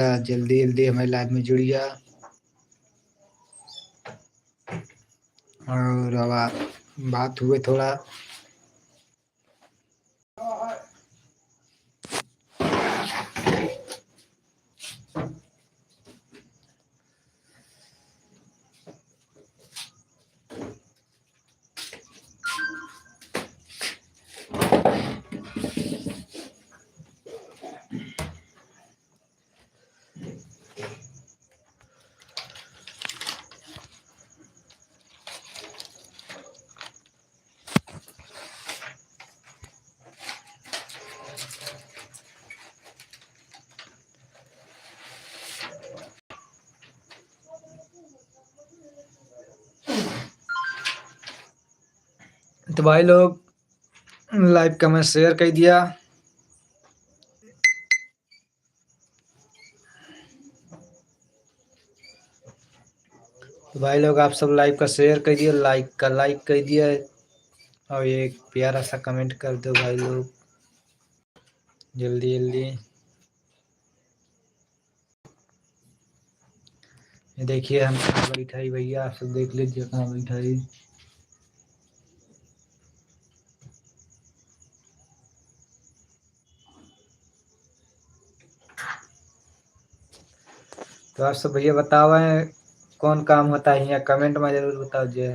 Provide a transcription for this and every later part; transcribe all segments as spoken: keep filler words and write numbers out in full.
जल्दी जल्दी हमारे लाइव में जुड़िया। और अब बात हुए थोड़ा। तो भाई लोग, लाइव का मैं शेयर कर दिया। तो भाई लोग, आप सब लाइव का शेयर कर दिया, लाइव का लाइक कर दिया, और एक प्यारा सा कमेंट कर दो भाई लोग, जल्दी जल्दी। ये देखिए हम कहाँ बैठा ही भैया, आप सब देख लीजिए कहाँ बैठा ही। तो आप सब भैया बताओ, कौन काम होता है यहाँ, कमेंट में जरूर बताओ जे।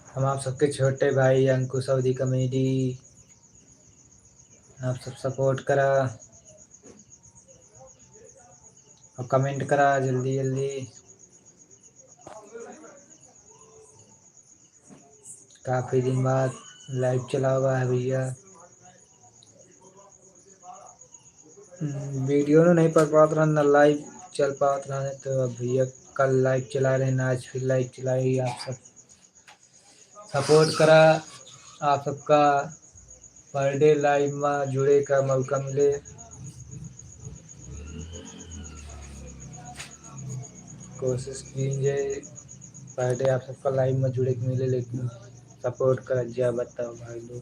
हम आप सबके छोटे भाई अंकुश अवधी कॉमेडी, आप सब सपोर्ट करा और कमेंट करा जल्दी जल्दी। काफ़ी दिन बाद लाइव चला हुआ है भैया। हम्म, वीडियो नहीं पड़ पात रहा, ना लाइव चल पात रहा है, तो अब भैया कल लाइव चला रहे हैं, आज फिर लाइव चलाई। आप सब सपोर्ट करा, आप सबका पर डे लाइव में जुड़े का मौका मिले। कोशिश कीजिए पर डे आप सबका लाइव में जुड़े के मिले, लेकिन सपोर्ट कर जा, बताओ भाई लोग।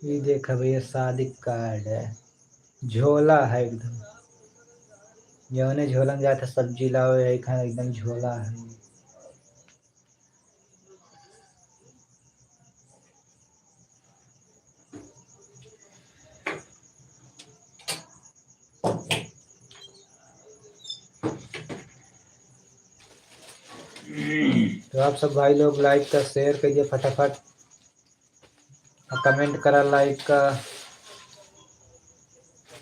ये देखा भैया, शादी कार्ड है, झोला है एकदम। जौने झोला में जाता सब्जी लाओ, यही खान एकदम झोला है। तो आप सब भाई लोग लाइव का शेयर करिए फटाफट और कमेंट करा लाइव का।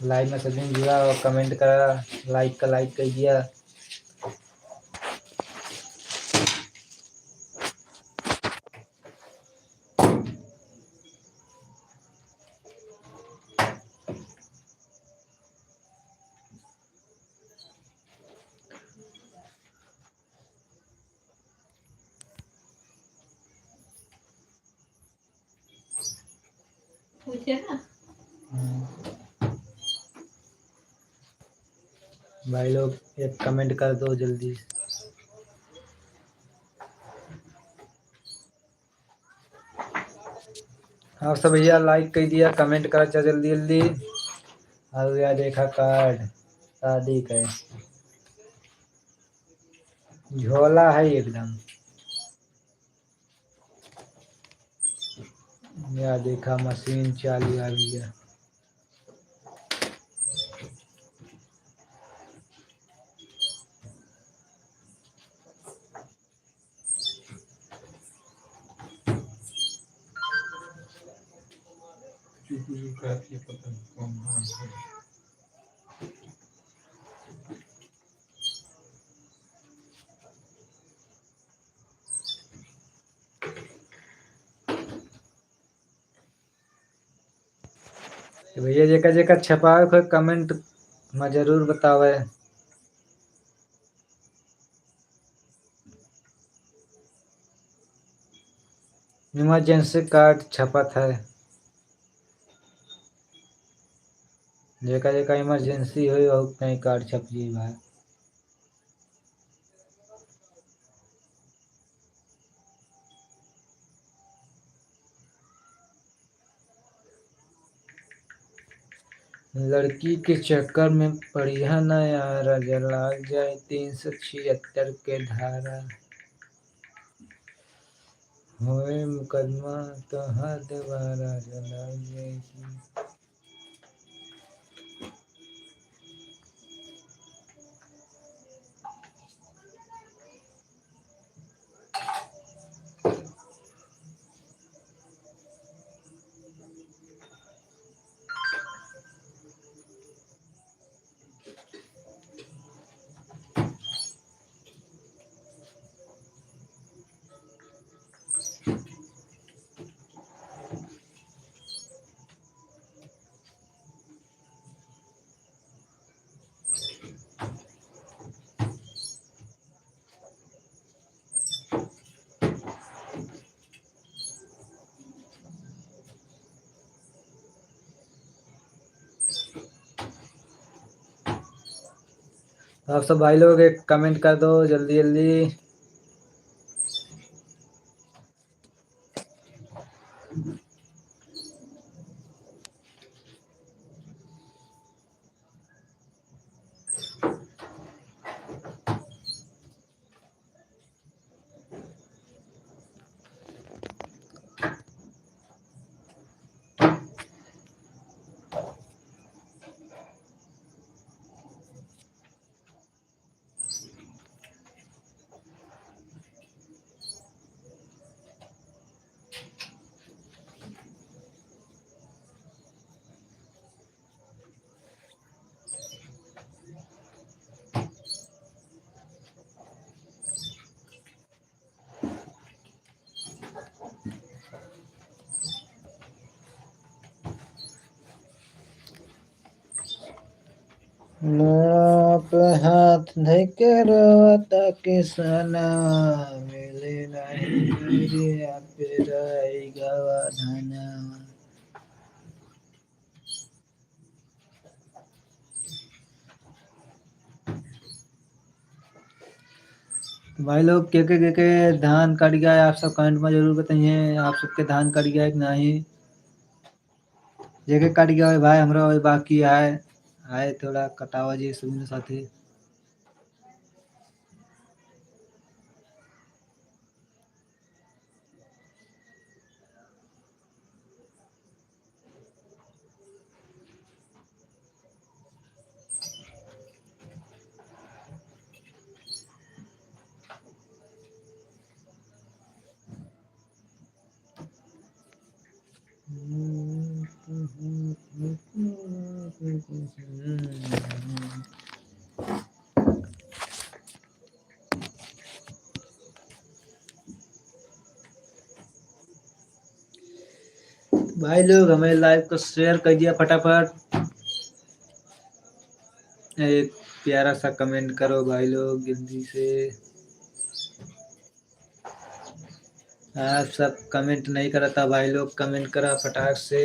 लाइव में सभी जुड़ा और कमेंट करा, लाइव का लाइव कर दिया। पूछे ना। हम्म। भाई लोग एक कमेंट कर दो जल्दी। और सब भैया लाइक कर दिया, कमेंट करा चा जल्दी जल्दी। और या देखा कार्ड शादी का है। झोला है एकदम। या देखा मशीन चालू आ गया। कुछ खाती है, पता नहीं कौन, हाँ, हाँ। तो भैया, जेका जेका छपावे के होय, comment में जरूर बतावे। Emergency card छपत है, जेका जेका emergency होई, वहू कहीं card छप जाई भाई। लड़की के चक्कर में पड़िहा ना यार, राजा लाग जाए तीन सौ छिहत्तर के धारा। होए मुकदमा तो हद बा, राजा लाग जाए। तो आप सब भाई लोग एक comment कर दो जल्दी जल्दी। मुड़ा पे हाथ धइके रोवता किसनवा, मिले नाही मेरे आप राई गवा धनवा। तो भाई लोग, के के, के के धान कट गया है, आप सब comment में जरूर बताइए, आप सबके धान कट गया है कि नहीं? जेके कट गया है भाई, हमरा वही बाकी आए, आए थोड़ा कटावा जी सुन साथे। भाई लोग, हमारे live को share कर दिया फटाफट। एक प्यारा सा comment करो भाई लोग, जल्दी से। आप सब comment नहीं करता भाई लोग, comment करा फटाक से।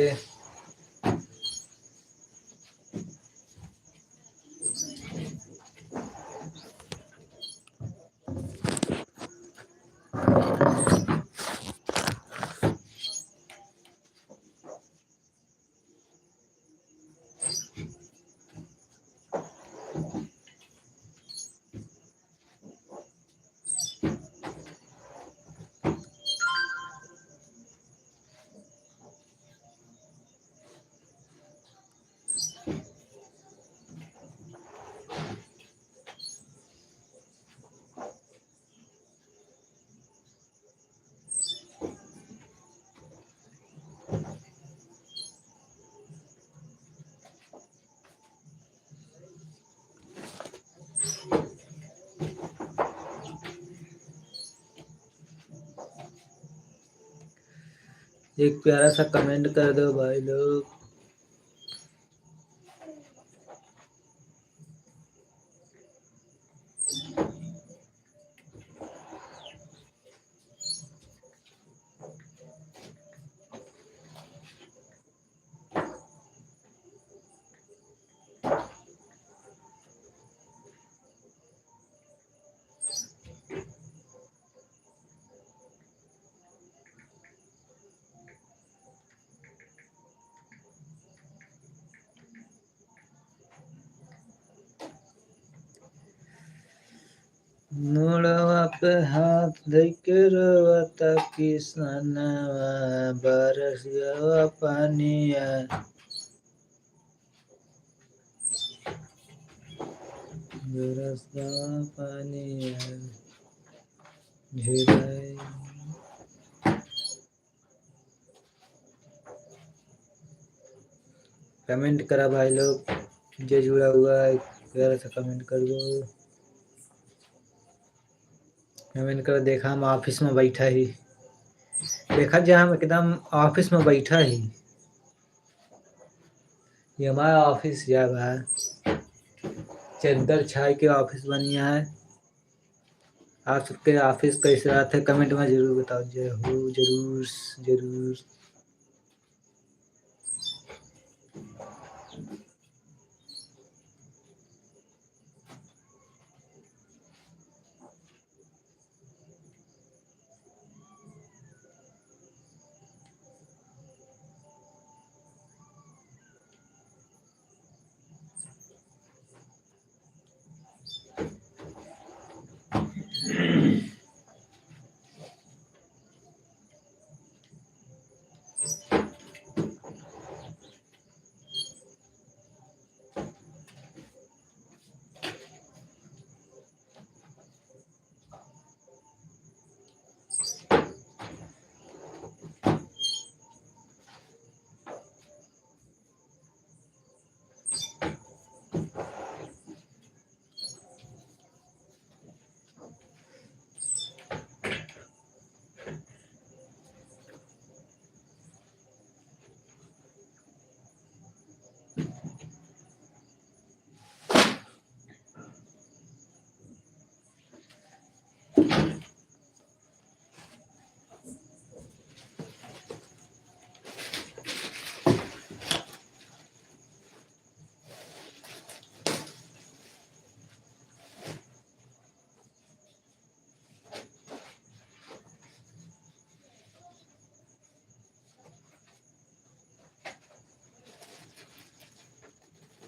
एक प्यारा सा comment कर दो भाई लोग। मुड़वा पे हाथ धइके रोवता किसनवा, बरस गवा पानिया। बरस गवा पानिया, झिराई। Comment करा भाई लोग, जे जुड़ा हुआ है, प्यारा सा comment कर दो। Comment करा, देखा हम office में बैठा ही, देखा जा हम एकदम office में बैठा ही। ये हमारा office या बा, चद्दर छाई के office बनिया है। आप सबके office कैसे रहत है, comment में जरूर बताओ। जय हो, जरूर, जरूर।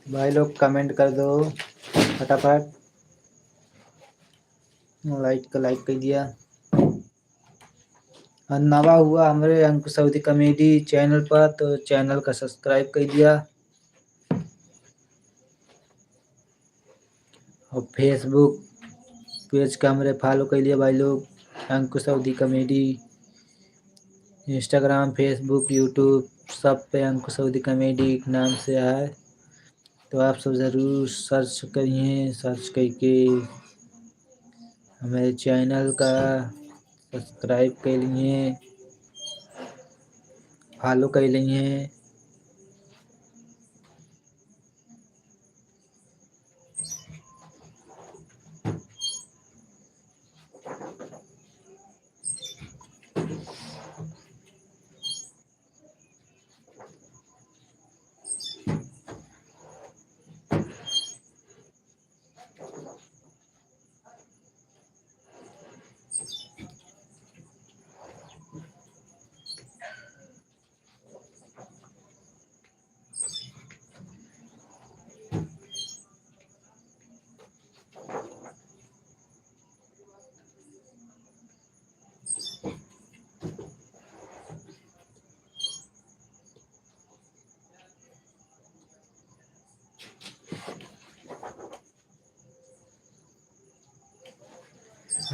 भाई लोग comment कर दो फटाफट, like का like कर दिया। और नवा हुआ हमरे अंकुश अवधी comedy channel पर तो channel का subscribe कर दिया। और Facebook page का हमरे follow कर लिया भाई लोग, अंकुश अवधी comedy। Instagram, Facebook, YouTube सब पे अंकुश अवधी comedy के नाम से है। तो आप सब जरूर search करिए, search करके हमारे channel का subscribe कर लिए, follow कर लिए।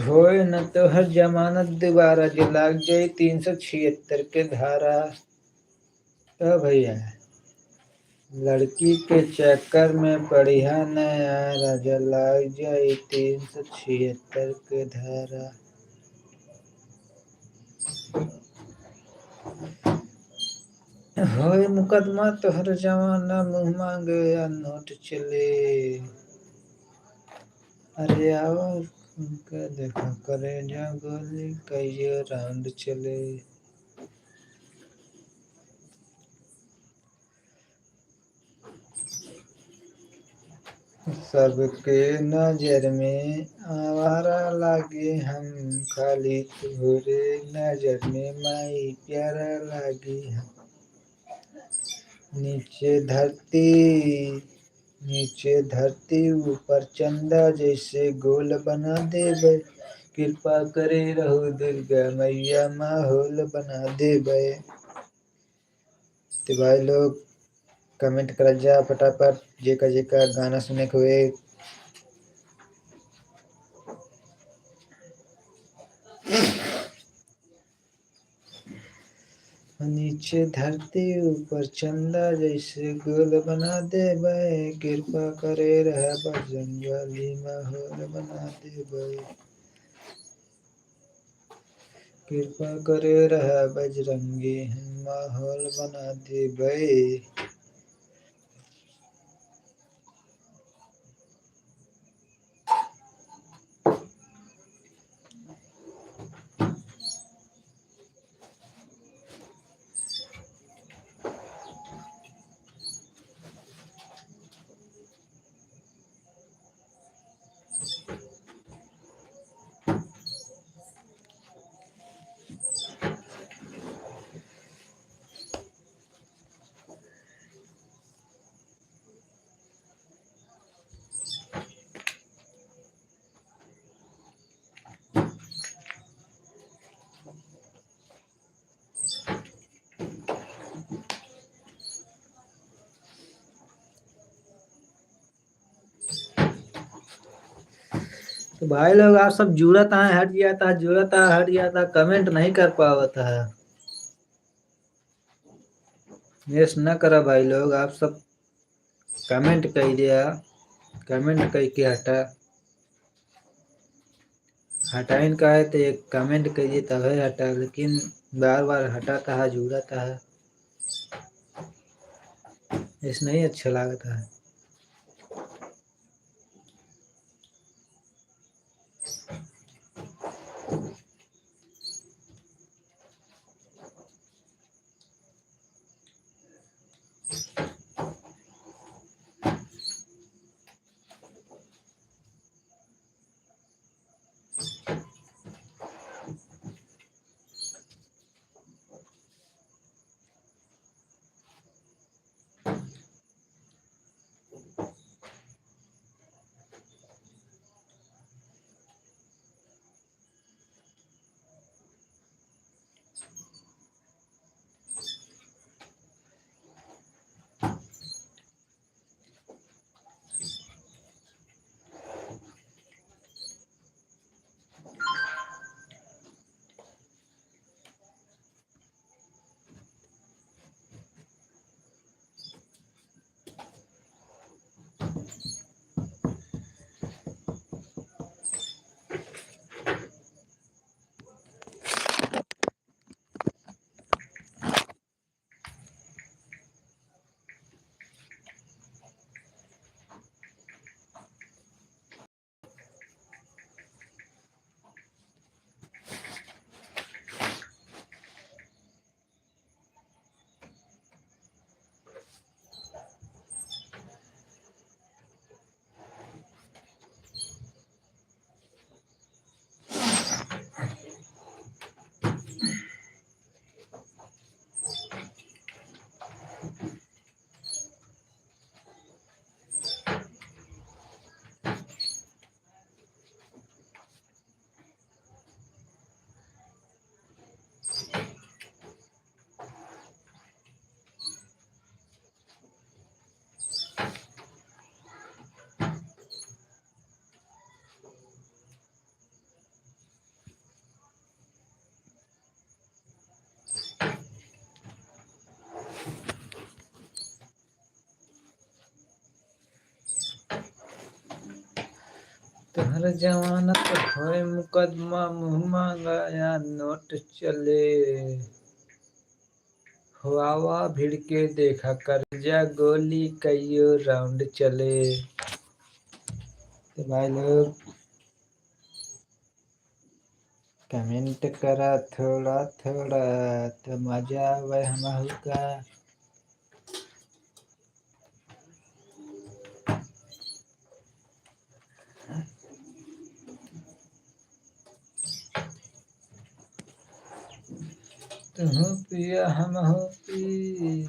होए न तोहर जमानत दोबारा, जो लाग जाई तीन सौ छिहत्तर के धारा। ओ भैया, लड़की के चक्कर में पड़िहा न यारा, जो लाग जाई तीन सौ छिहत्तर के धारा। होए मुकदमा तोहर जवाना, मुँह माँगे या नोट चले। अरे आवा उनका देखा करेजा, गोली कइये round चले। सबके नजर में आवारा लागे हम, खाली तोहरे नजर में माई प्यारा लागे हम। नीचे धरती, नीचे धरती, ऊपर चंदा जैसे गोल बना देबे। कृपा करे रहू दुर्गा मैया, माहौल बना देबे। तो भाई लोग, comment करत जा फटाफट, जेका जेका गाना सुने के हुए। नीचे धरती ऊपर चंदा जैसे गोल बना देबे, कृपा करे रहा बजरंग बली, माहौल बना देबे। कृपा करे रहा बजरंगी, हम माहौल बना देबे। तो भाई लोग, आप सब जुड़त हैं, हट जाता है, जुड़त है, हट जाता है, comment नहीं कर पावत है। Yes न करा भाई लोग, आप सब comment कइ दिया, comment कइ के हटा, हटाइन का है तो एक comment कइ दिए तब है हटा, लेकिन बार बार हटाता है, जुड़ाता है, ऐसे नहीं अच्छा लगता है। तोहर जमानत होए मुकदमा, मुँह माँगा या नोट चले। हो आवा भिड़ के देखा कर जा गोली कइयो round चले। तो भाई लोग comment करा थोड़ा थोड़ा, तो मजा आवे हमहू का। तुहू पिया हमहू पी,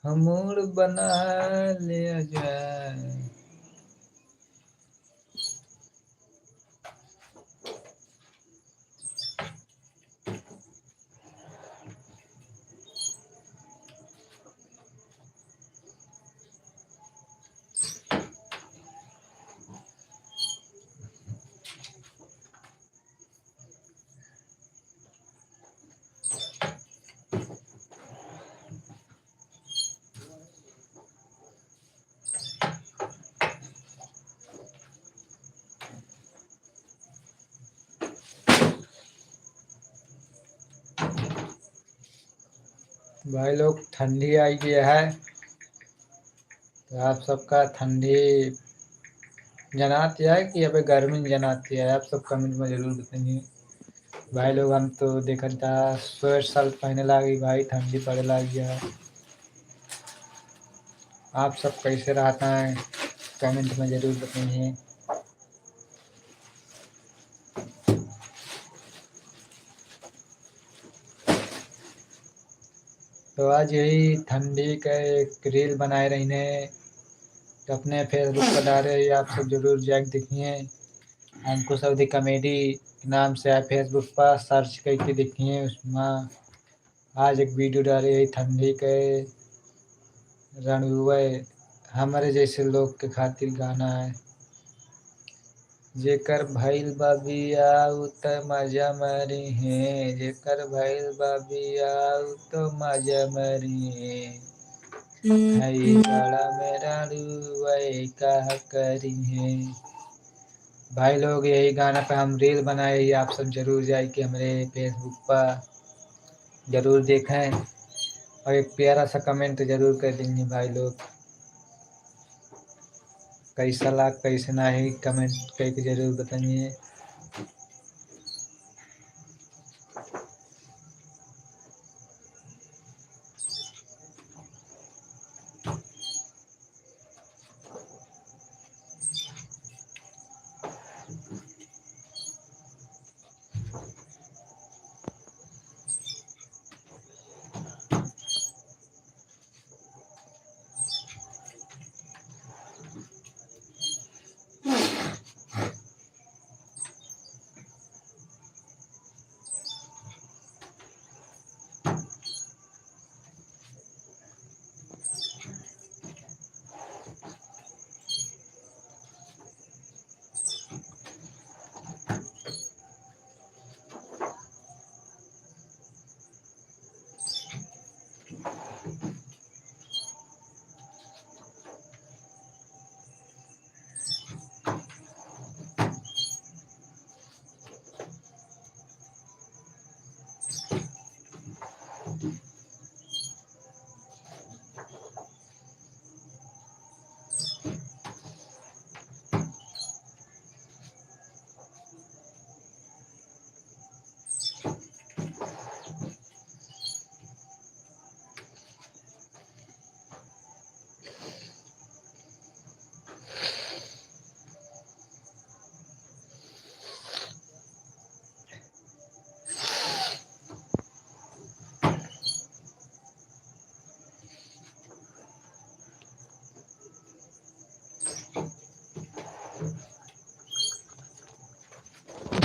हम मूड बना ले जाए। भाई लोग, ठंडी आई गया है, तो आप सबका ठंडी जनात है कि अबे गर्मी जनात है, आप सब comment में जरूर बताइए। भाई लोग, हम तो देखत था sweater shirt पहने लागी भाई, ठंडी पड़े लागी है। आप सब कैसे रहता है, comment में जरूर बताइए। तो आज यही ठंडी का एक reel बनाए रहीने, तो अपने Facebook पर डाले, आप सब जरूर जाके देखिए। अंकुश अवधी comedy नाम से आप Facebook पर search करके देखिए, उसमें आज एक video डाले है ठंडी के रणुए, हमरे जैसे लोग के खातिर गाना है। जेकर भइल बा बियाह उ त मजा मरिहे, जेकर भइल बा बियाह उ त मजा मरिहे। हई बड़ा में रणुए का करिहे। भाई लोग, यही गाना पे हम reel बनाए ही, आप सब जरूर जाए के हमरे Facebook पर जरूर देखें और एक प्यारा सा comment जरूर कर दीजिए भाई लोग। कैसा लाग, कैसे नाही, comment करके जरूर बताइए।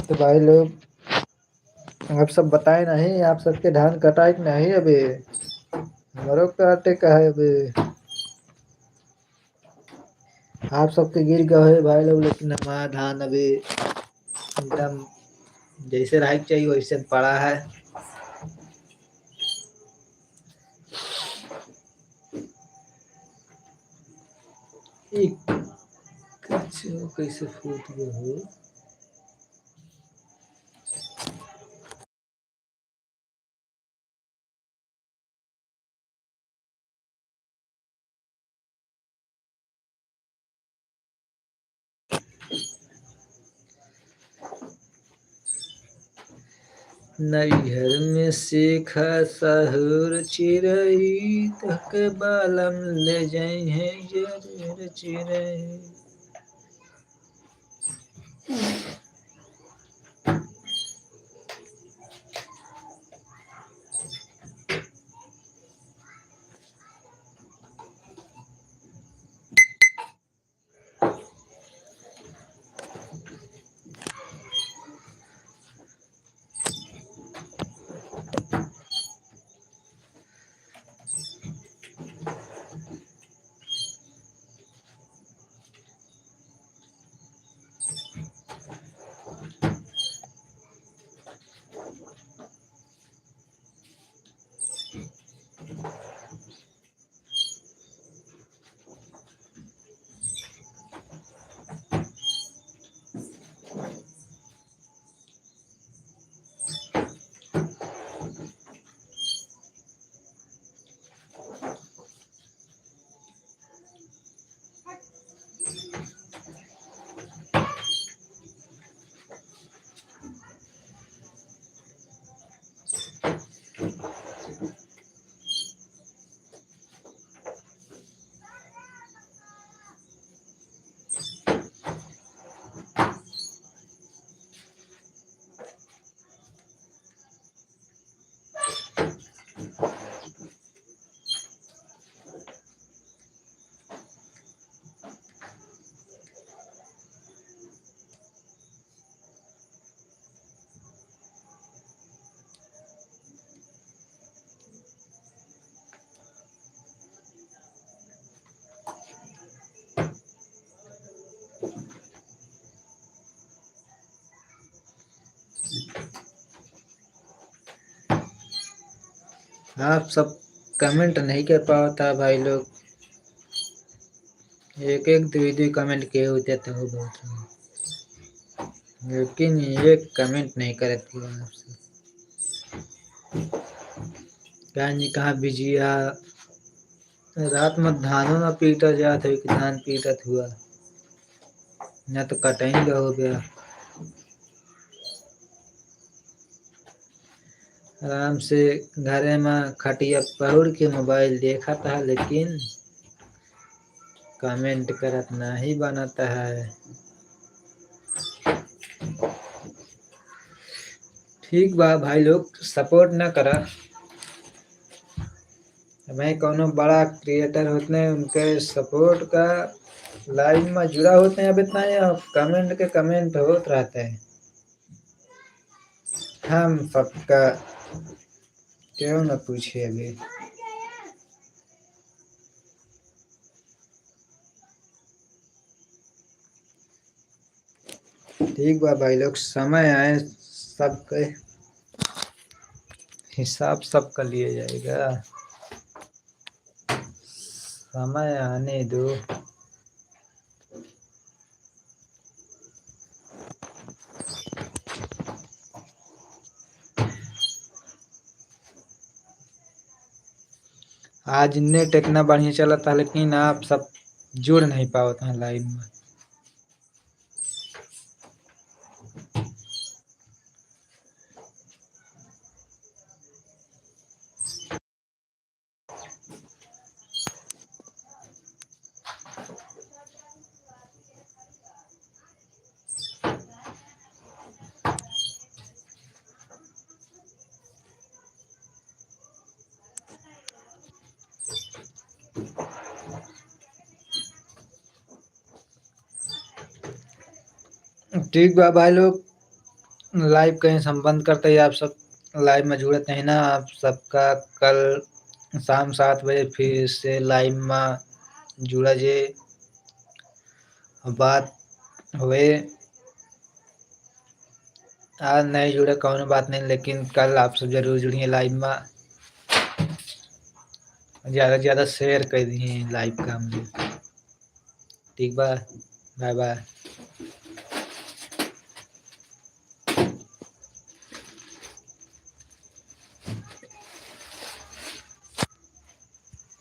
तो भाई लोग, आप सब बताए नहीं, आप सबके धान कटाए कि नहीं अबे? हमरो काटे का है अबे। आप सबके गिर गए है भाई लोग, लेकिन हमारा धान अभी एकदम जैसे रहे के चाहिए वैसे पड़ा है। ई कचो कैसे फूट गयो हो? नैहर में सीखा सहूर चिरई, तोहके बालम ले जइहें जरूर चिरई। आप सब comment नहीं कर पावत है भाई लोग, एक एक दुई दुई comment के होते तो हो बहुत, लेकिन एक comment नहीं करत है आप सब। कहाँ नहीं, कहाँ busy है, रात में धानो ना पीटा जात है कि धान पीटत हुआ, ना तो कटाई का हो गया। आराम से घरे में खटिया पहुड़ के mobile देखत है, लेकिन comment करत नहीं बनत है। ठीक बा भाई लोग, support ना करा। मैं कौनो बड़ा creator होत नहीं, उनके support का live में जुड़ा होत नहीं, अब इतना ही comment के comment होत रहते हैं। हम सबका क्यों न पूछे अभी। ठीक बा भाई लोग, समय आए सबके हिसाब सबका लिए जाएगा, समय आने दो। आज net इतना बढ़िया चलत है, लेकिन आप सब जुड़ नहीं पावत हैं live में। ठीक बा भाई लोग, live कहीं संबंध करते ही आप सब live में जुड़त नहीं ना। आप सबका कल शाम सात बजे फिर से live में जुड़ा जे, बात होए। आज नहीं जुड़े, कौनो बात नहीं, लेकिन कल आप सब जरूर जुड़िए live में। ज़्यादा से ज़्यादा share कर दिए live का हमने। ठीक बा, bye bye।